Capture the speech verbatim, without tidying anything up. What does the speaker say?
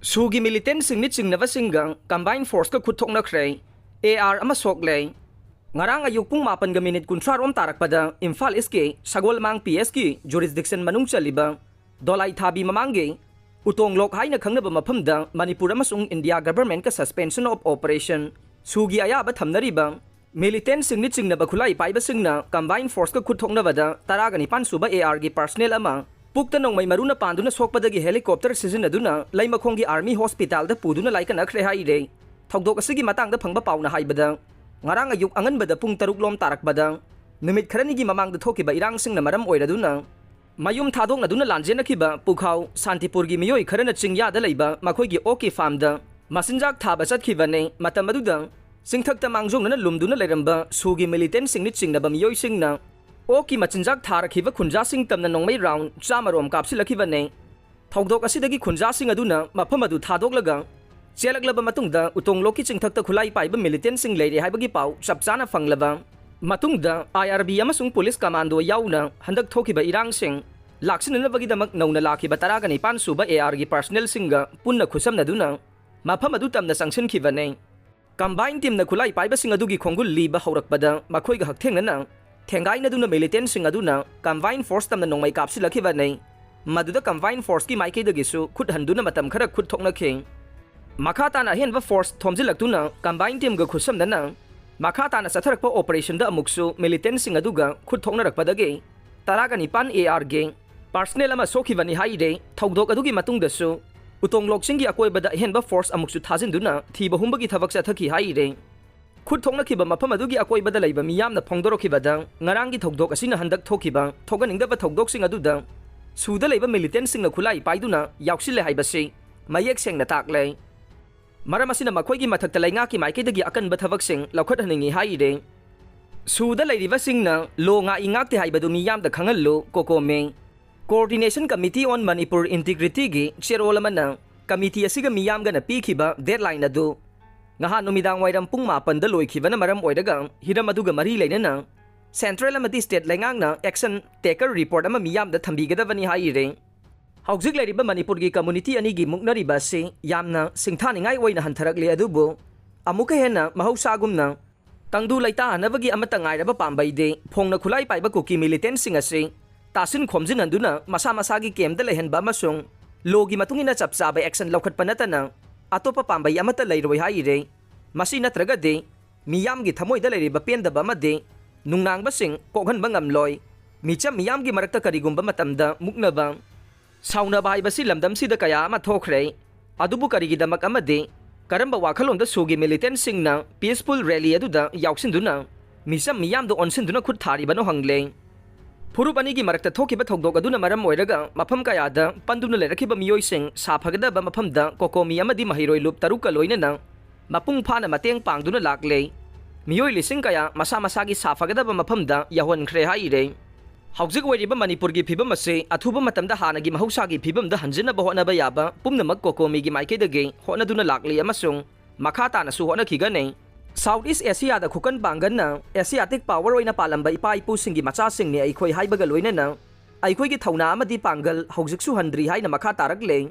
ꯁꯨꯒꯤ ꯃꯤꯂꯤꯇꯦꯟꯁꯤꯡꯅ ꯆꯤꯡꯅꯕꯁꯤꯡꯒ combine ꯐꯣꯔꯁꯀ ꯈꯨꯠ ꯊꯣꯛꯅꯈ꯭ꯔꯦ꯫ A R ꯑꯃ ꯁꯣꯛꯂꯦ꯫ ꯉꯔꯥꯡ ꯑꯌꯨꯛ ꯄꯨꯡ ꯃꯥꯄꯟꯒ ꯃꯤꯅꯤꯠ ꯀꯨꯟꯊ꯭ꯔꯥ ꯔꯣꯝ ꯇꯥꯔꯛꯄꯗ ꯏꯝꯐꯥꯜ ꯏꯁꯀꯤ ꯁꯒꯣꯜꯃꯥꯡ ꯄꯤ ꯑꯦꯁꯀꯤ ꯖꯨꯔꯤꯁꯗꯤꯛꯁꯟ ꯃꯅꯨꯡ ꯆꯜꯂꯤꯕ ꯗꯣꯂꯥꯏ ꯊꯥꯕꯤ ꯃꯃꯥꯡꯒꯤ ꯎꯇꯣꯡꯂꯣꯛ ꯍꯥꯏꯅ ꯈꯪꯅꯕ ꯃꯐꯝꯗ ꯃꯅꯤꯄꯨꯔ ꯑꯃꯁꯨꯡ ꯏꯟꯗꯤꯌꯥ ꯒꯚꯔꯟꯃꯦꯟꯠꯀ ꯁꯁꯄꯦꯟꯁꯟ ꯑꯣꯐ ꯑꯣꯄꯔꯦꯁꯟ ꯁꯨꯒꯤ ꯑꯌꯥꯕ ꯊꯝꯅꯔꯤꯕ ꯃꯤꯂꯤꯇꯦꯟꯁꯤꯡꯅ ꯆꯤꯡꯅꯕ ꯈꯨꯠꯂꯥꯏ ꯄꯥꯏꯕꯁꯤꯡꯅ ꯀꯝꯕꯥꯏꯟ ꯐꯣꯔꯁꯀ ꯈꯨꯠ ꯊꯣꯛꯅꯕꯗ ꯇꯔꯥꯒ ꯅꯤꯄꯥꯟ ꯁꯨꯕ ꯑꯦ ꯑꯥꯔꯒꯤ ꯄꯥꯔꯁꯅꯦꯜ ꯑꯃ ꯄꯨꯛꯇ ꯅꯣꯡꯃꯩ ꯃꯔꯨꯅ ꯄꯥꯟꯗꯨꯅ ꯁꯣꯛꯄꯗꯒꯤ ꯍꯦꯂꯤꯀꯣꯞꯇꯔ ꯁꯤꯖꯤꯟꯅꯗꯨꯅ ꯂꯩꯃꯈꯣꯡꯒꯤ ꯑꯥꯔꯃꯤ ꯍꯣꯁꯄꯤꯇꯥꯜꯗ ꯄꯨꯗꯨꯅ ꯂꯥꯏꯀꯠꯅꯈ꯭ꯔꯦ ꯍꯥꯏꯔꯦ꯫ ꯊꯧꯗꯣꯛ ꯑꯁꯤꯒꯤ ꯃꯇꯥꯡꯗ ꯐꯪꯕ ꯄꯥꯎꯅ ꯍꯥꯏꯕꯗ, ꯉꯔꯥꯡ ꯑꯌꯨꯛ ꯑꯉꯟꯕꯗ ꯄꯨꯡ ꯇꯔꯨꯛ ꯂꯣꯝ ꯇꯥꯔꯛꯄꯗ ꯅꯨꯃꯤꯠ ꯈꯔꯅꯤꯒꯤ ꯃꯃꯥꯡꯗ ꯊꯣꯛꯈꯤꯕ ꯏꯔꯥꯡꯁꯤꯡꯅ ꯃꯔꯝ ꯑꯣꯏꯔꯗꯨꯅ ꯃꯌꯨꯝ ꯊꯥꯗꯣꯛꯅꯗꯨꯅ ꯂꯥꯟꯖꯦꯟꯅꯈꯤꯕ ꯄꯨꯈꯥꯎ ꯁꯥꯟꯇꯤꯄꯨꯔꯒꯤ ꯃꯤꯑꯣꯏ ꯈꯔꯅ ꯆꯤꯡꯌꯥꯗ ꯂꯩꯕ ꯃꯈꯣꯏꯒꯤ ꯑꯣꯛꯀꯤ ꯐꯥꯔꯝꯗ ꯃꯆꯤꯟꯖꯥꯛ ꯊꯥꯕ ꯆꯠꯈꯤꯕꯅꯤ꯫ ꯃꯇꯝ ꯑꯗꯨꯗ ꯆꯤꯡꯊꯛꯇ ꯃꯥꯡꯖꯧꯅꯅ ꯂꯨꯝꯗꯨꯅ ꯂꯩꯔꯝꯕ ꯁꯨꯒꯤ ꯃꯤꯂꯤꯇꯦꯟꯁꯤꯡꯅ ꯆꯤꯡꯅꯕ ꯃꯤꯑꯣꯏꯁꯤꯡꯅ ꯑꯣꯛꯀꯤ ꯃꯆꯤꯟꯖꯥꯛ ꯊꯥꯔꯛꯈꯤꯕ ꯈꯨꯟꯖꯥꯁꯤꯡ ꯇꯝꯅ ꯅꯣꯡꯃꯩ ꯔꯥꯎꯟ ꯆꯥꯝꯃ ꯔꯣꯝ ꯀꯥꯞꯁꯤꯜꯂꯛꯈꯤꯕꯅꯤ꯫ ꯊꯧꯗꯣꯛ ꯑꯁꯤꯗꯒꯤ ꯈꯨꯟꯖꯥꯁꯤꯡ ꯑꯗꯨꯅ ꯃꯐꯝ ꯑꯗꯨ ꯊꯥꯗꯣꯛꯂꯒ ꯆꯦꯜꯂꯛꯂꯕ ꯃꯇꯨꯡꯗ ꯎꯇꯣꯡꯂꯣꯛꯀꯤ ꯆꯤꯡꯊꯛꯇ ꯈꯨꯠꯂꯥꯏ ꯄꯥꯏꯕ ꯃꯤꯂꯤꯇꯦꯟꯁꯤꯡ ꯂꯩꯔꯦ ꯍꯥꯏꯕꯒꯤ ꯄꯥꯎ ꯆꯞ ꯆꯥꯅ ꯐꯪꯂꯕ ꯃꯇꯨꯡꯗ ꯑꯥꯏ ꯑꯥꯔ ꯕꯤ ꯑꯃꯁꯨꯡ ꯄꯨꯂꯤꯁ ꯀꯃꯥꯟꯗꯣ ꯌꯥꯎꯅ ꯍꯟꯗꯛ ꯊꯣꯛꯈꯤꯕ ꯏꯔꯥꯡꯁꯤꯡ ꯂꯥꯛꯁꯤꯟꯅꯅꯕꯒꯤꯗꯃꯛ ꯅꯧꯅ ꯂꯥꯛꯈꯤꯕ ꯇꯔꯥꯒ ꯅꯤꯄꯥꯟ ꯁꯨꯕ ꯑꯦ ꯑꯥꯔꯒꯤ ꯄꯥꯔꯁꯅꯦꯜꯁꯤꯡꯒ ꯄꯨꯟꯅ ꯈꯨꯠꯁꯝꯅꯗꯨꯅ ꯃꯐꯝ ꯑꯗꯨ ꯇꯝꯅ ꯆꯪꯁꯤꯟꯈꯤꯕꯅꯤ꯫ ꯀꯝꯕꯥꯏꯟ ꯇꯤꯝꯅ ꯈꯨꯠꯂꯥꯏ ꯄꯥꯏꯕꯁꯤꯡ ꯑꯗꯨꯒꯤ ꯈꯣꯡꯒꯨꯜ ꯂꯤꯕ ꯍꯧꯔꯛꯄꯗ ꯃꯈꯣꯏꯒ ꯍꯛꯊꯦꯡꯅꯅ ꯊꯦꯡꯒꯥꯏꯅꯗꯨꯅ ꯃꯤꯂꯤꯇꯦꯟꯁꯤꯡ ꯑꯗꯨꯅ ꯀꯝꯕꯥꯏꯟ ꯐꯣꯔꯁ ꯇꯝꯅ ꯅꯣꯡꯃꯩ ꯀꯥꯞꯁꯤꯜꯂꯛꯈꯤꯕꯅꯤ꯫ ꯃꯗꯨꯗ ꯀꯝꯕꯥꯏꯟ ꯐꯣꯔꯁꯀꯤ ꯃꯥꯏꯀꯩꯗꯒꯤꯁꯨ ꯈꯨꯠ ꯍꯟꯗꯨꯅ ꯃꯇꯝ ꯈꯔ ꯈꯨꯠ ꯊꯣꯛꯅꯈꯤ꯫ ꯃꯈꯥ ꯇꯥꯅ ꯑꯍꯦꯟꯕ ꯐꯣꯔꯁ ꯊꯣꯝꯖꯤꯜꯂꯛꯇꯨꯅ ꯀꯝꯕꯥꯏꯟ ꯇꯤꯝꯒ ꯈꯨꯠꯁꯝꯅꯅ ꯃꯈꯥ ꯇꯥꯅ ꯆꯠꯊꯔꯛꯄ ꯑꯣꯄꯔꯦꯁꯟꯗ ꯑꯃꯨꯛꯁꯨ ꯃꯤꯂꯤꯇꯦꯟꯁꯤꯡ ꯑꯗꯨꯒ ꯈꯨꯠ ꯊꯣꯛꯅꯔꯛꯄꯗꯒꯤ ꯇꯔꯥꯒ ꯅꯤꯄꯥꯟ ꯑꯦ ꯑꯥꯔꯒꯤ ꯄꯥꯔꯁꯅꯦꯜ ꯑꯃ ꯁꯣꯛꯈꯤꯕꯅꯤ ꯍꯥꯏꯔꯦ꯫ ꯊꯧꯗꯣꯛ ꯑꯗꯨꯒꯤ ꯃꯇꯨꯡꯗꯁꯨ ꯎꯇꯣꯡꯂꯣꯛꯁꯤꯡꯒꯤ ꯑꯀꯣꯏꯕꯗ ꯑꯍꯦꯟꯕ ꯐꯣꯔꯁ ꯑꯃꯨꯛꯁꯨ ꯊꯥꯖꯤꯟꯗꯨꯅ ꯊꯤꯕ ꯍꯨꯝꯕꯒꯤ ꯊꯕꯛ ꯆꯠꯊꯈꯤ ꯍꯥꯏꯔꯦ꯫ ꯈꯨꯠ ꯊꯣꯛꯅꯈꯤꯕ ꯃꯐꯝ ꯑꯗꯨꯒꯤ ꯑꯀꯣꯏꯕꯗ ꯂꯩꯕ ꯃꯤꯌꯥꯝꯅ ꯐꯣꯡꯗꯣꯔꯛꯈꯤꯕꯗ, ꯉꯔꯥꯡꯒꯤ ꯊꯧꯗꯣꯛ ꯑꯁꯤꯅ ꯍꯟꯗꯛ ꯊꯣꯛꯈꯤꯕ ꯊꯣꯛꯍꯟꯅꯤꯡꯗꯕ ꯊꯧꯗꯣꯛꯁꯤꯡ ꯑꯗꯨꯗ ꯁꯨꯗ ꯂꯩꯕ ꯃꯤꯂꯤꯇꯦꯟꯁꯤꯡꯅ ꯈꯨꯠꯂꯥꯏ ꯄꯥꯏꯗꯨꯅ ꯌꯥꯎꯁꯤꯜꯂꯦ ꯍꯥꯏꯕꯁꯤ ꯃꯌꯦꯛ ꯁꯦꯡꯅ ꯇꯥꯛꯂꯦ꯫ ꯃꯔꯝ ꯑꯁꯤꯅ ꯃꯈꯣꯏꯒꯤ ꯃꯊꯛꯇ ꯂꯩꯉꯥꯛꯀꯤ ꯃꯥꯏꯀꯩꯗꯒꯤ ꯑꯀꯟꯕ ꯊꯕꯛꯁꯤꯡ ꯂꯧꯈꯠꯍꯟꯅꯤꯡꯏ ꯍꯥꯏꯔꯦ꯫ ꯁꯨꯗ ꯂꯩꯔꯤꯕꯁꯤꯡꯅ ꯂꯣ ꯉꯥꯛꯏ ꯉꯥꯛꯇꯦ ꯍꯥꯏꯕꯗꯨ ꯃꯤꯌꯥꯝꯗ ꯈꯪꯍꯜꯂꯨ꯫ ꯀꯣꯀꯣꯃꯦ Coordination Committee on Manipur Integrityꯒꯤ ꯆꯦꯔꯣꯜ ꯑꯃꯅ ꯀꯃꯤꯇꯤ ꯑꯁꯤꯒ ꯃꯤꯌꯥꯝꯒꯅ ꯄꯤꯈꯤꯕ ꯗꯦꯗꯂꯥꯏꯟ ꯑꯗꯨ ꯉꯍꯥꯟ ꯅꯨꯃꯤꯗꯥꯡ ꯋꯥꯏꯔꯝ ꯄꯨꯡ ꯃꯥꯄꯟꯗ ꯂꯣꯏꯈꯤꯕꯅ ꯃꯔꯝ ꯑꯣꯏꯔꯒ ꯍꯤꯔꯝ ꯑꯗꯨꯒ ꯃꯔꯤ ꯂꯩꯅꯅ ꯁꯦꯟꯇ꯭ꯔꯦꯜ ꯑꯃꯗꯤ ꯁ꯭ꯇꯦꯠ ꯂꯩꯉꯥꯛꯅ ꯑꯦꯛꯁꯟ ꯇꯦꯀꯔ ꯔꯤꯄꯣꯔꯠ ꯑꯃ ꯃꯤꯌꯥꯝꯗ ꯊꯝꯕꯤꯒꯗꯕꯅꯤ ꯍꯥꯏꯔꯦ꯫ ꯍꯧꯖꯤꯛ ꯂꯩꯔꯤꯕ ꯃꯅꯤꯄꯨꯔꯒꯤ ꯀꯝꯃ꯭ꯌꯨꯅꯤꯇꯤ ꯑꯅꯤꯒꯤ ꯃꯨꯛꯅꯔꯤꯕ ꯑꯁꯤ ꯌꯥꯝꯅ ꯁꯤꯡꯊꯥꯅꯤꯡꯉꯥꯏ ꯑꯣꯏꯅ ꯍꯟꯊꯔꯛꯂꯦ, ꯑꯗꯨꯕꯨ ꯑꯃꯨꯛꯀ ꯍꯦꯟꯅ ꯃꯍꯧꯁꯥꯒꯨꯝꯅ ꯇꯪꯗꯨ ꯂꯩꯇꯥꯍꯟꯅꯕꯒꯤ ꯑꯃꯠꯇ ꯉꯥꯏꯔꯕ ꯄꯥꯝꯕꯩꯗꯤ ꯐꯣꯡꯅ ꯈꯨꯠꯂꯥꯏ ꯄꯥꯏꯕ ꯀꯨꯀꯤ ꯃꯤꯂꯤꯇꯦꯟꯁꯤꯡ ꯑꯁꯤ ꯇꯥꯁꯤꯟ ꯈꯣꯝꯖꯤꯟꯍꯟꯗꯨꯅ ꯃꯁꯥ ꯃꯁꯥꯒꯤ ꯀꯦꯝꯗ ꯂꯩꯍꯟꯕ ꯑꯃꯁꯨꯡ ꯂꯣꯒꯤ ꯃꯇꯨꯡ ꯏꯟꯅ ꯆꯞ ꯆꯥꯕ ꯑꯦꯛꯁꯟ ꯂꯧꯈꯠꯄ ꯅꯠꯇꯅ ꯑꯇꯣꯞꯄ ꯄꯥꯝꯕꯩ ꯑꯃꯠꯇ ꯂꯩꯔꯣꯏ ꯍꯥꯏꯔꯤ꯫ ꯃꯁꯤ ꯅꯠꯇ꯭ꯔꯒꯗꯤ ꯃꯤꯌꯥꯝꯒꯤ ꯊꯃꯣꯏꯗ ꯂꯩꯔꯤꯕ ꯄꯦꯟꯗꯕ ꯑꯃꯗꯤ ꯅꯨꯡꯅꯥꯡꯕꯁꯤꯡ ꯀꯣꯛꯍꯟꯕ ꯉꯝꯂꯣꯏ꯫ ꯃꯤꯆꯝ ꯃꯤꯌꯥꯝꯒꯤ ꯃꯔꯛꯇ ꯀꯔꯤꯒꯨꯝꯕ ꯃꯇꯝꯗ ꯃꯨꯛꯅꯕ, ꯁꯥꯎꯅꯕ ꯍꯥꯏꯕꯁꯤ ꯂꯝꯗꯝꯁꯤꯗ ꯀꯌꯥ ꯑꯃ ꯊꯣꯛꯈ꯭ꯔꯦ꯫ ꯑꯗꯨꯕꯨ ꯀꯔꯤꯒꯤꯗꯃꯛ ꯑꯃꯗꯤ ꯀꯔꯝꯕ ꯋꯥꯈꯜꯂꯣꯟꯗ ꯁꯨꯒꯤ ꯃꯤꯂꯤꯇꯦꯟꯁꯤꯡꯅ ꯄꯤꯁꯐꯨꯜ ꯔꯦꯂꯤ ꯑꯗꯨꯗ ꯌꯥꯎꯁꯤꯟꯗꯨꯅ ꯃꯤꯆꯝ ꯃꯤꯌꯥꯝꯗ ꯑꯣꯟꯁꯤꯟꯗꯨꯅ ꯈꯨꯠ ꯊꯥꯔꯤꯕꯅꯣ ꯍꯪꯂꯦ꯫ ꯐꯨꯔꯨꯞ ꯑꯅꯤꯒꯤ ꯃꯔꯛꯇ ꯊꯣꯛꯈꯤꯕ ꯊꯧꯗꯣꯛ ꯑꯗꯨꯅ ꯃꯔꯝ ꯑꯣꯏꯔꯒ ꯃꯐꯝ ꯀꯌꯥꯗ ꯄꯟꯗꯨꯅ ꯂꯩꯔꯛꯈꯤꯕ ꯃꯤꯑꯣꯏꯁꯤꯡ ꯁꯥꯐꯒꯗꯕ ꯃꯐꯝꯗ ꯀꯣꯀꯣꯃꯤ ꯑꯃꯗꯤ ꯃꯍꯩꯔꯣꯏ ꯂꯨꯞ ꯇꯔꯨꯛꯀ ꯂꯣꯏꯅꯅ ꯃꯄꯨꯡ ꯐꯥꯅ ꯃꯇꯦꯡ ꯄꯥꯡꯗꯨꯅ ꯂꯥꯛꯂꯦ꯫ ꯃꯤꯑꯣꯏ ꯂꯤꯁꯤꯡ ꯀꯌꯥ ꯃꯁꯥ ꯃꯁꯥꯒꯤ ꯁꯥꯐꯒꯗꯕ ꯃꯐꯝꯗ ꯌꯧꯍꯟꯈ꯭ꯔꯦ ꯍꯥꯏꯔꯦ꯫ ꯍꯧꯖꯤꯛ ꯑꯣꯏꯔꯤꯕ ꯃꯅꯤꯄꯨꯔꯒꯤ ꯐꯤꯕꯝ ꯑꯁꯤ ꯑꯊꯨꯕ ꯃꯇꯝꯗ ꯍꯥꯟꯅꯒꯤ ꯃꯍꯧꯁꯥꯒꯤ ꯐꯤꯕꯝꯗ ꯍꯟꯖꯤꯟꯅꯕ ꯍꯣꯠꯅꯕ ꯌꯥꯕ ꯄꯨꯝꯅꯃꯛ ꯀꯣꯀꯣꯃꯤꯒꯤ ꯃꯥꯏꯀꯩꯗꯒꯤ ꯍꯣꯠꯅꯗꯨꯅ ꯂꯥꯛꯂꯤ ꯑꯃꯁꯨꯡ ꯃꯈꯥ ꯇꯥꯅꯁꯨ ꯍꯣꯠꯅꯈꯤꯒꯅꯤ꯫ ꯁꯥꯎꯠ ꯏꯁ ꯑꯦꯁꯤꯌꯥꯗ ꯈꯨꯀꯟ ꯄꯥꯡꯒꯜꯅ ꯑꯦꯁꯤꯌꯥꯇꯤꯛ ꯄꯥꯋꯔ ꯑꯣꯏꯅ ꯄꯥꯜꯂꯝꯕ ꯏꯄꯥ ꯏꯄꯨꯁꯤꯡꯒꯤ ꯃꯆꯥꯁꯤꯡꯅꯤ ꯑꯩꯈꯣꯏ ꯍꯥꯏꯕꯒ ꯂꯣꯏꯅꯅ ꯑꯩꯈꯣꯏꯒꯤ ꯊꯧꯅꯥ ꯑꯃꯗꯤ ꯄꯥꯡꯒꯜ ꯍꯧꯖꯤꯛꯁꯨ ꯍꯟꯗ꯭ꯔꯤ ꯍꯥꯏꯅ ꯃꯈꯥ ꯇꯥꯔꯛꯂꯦ꯫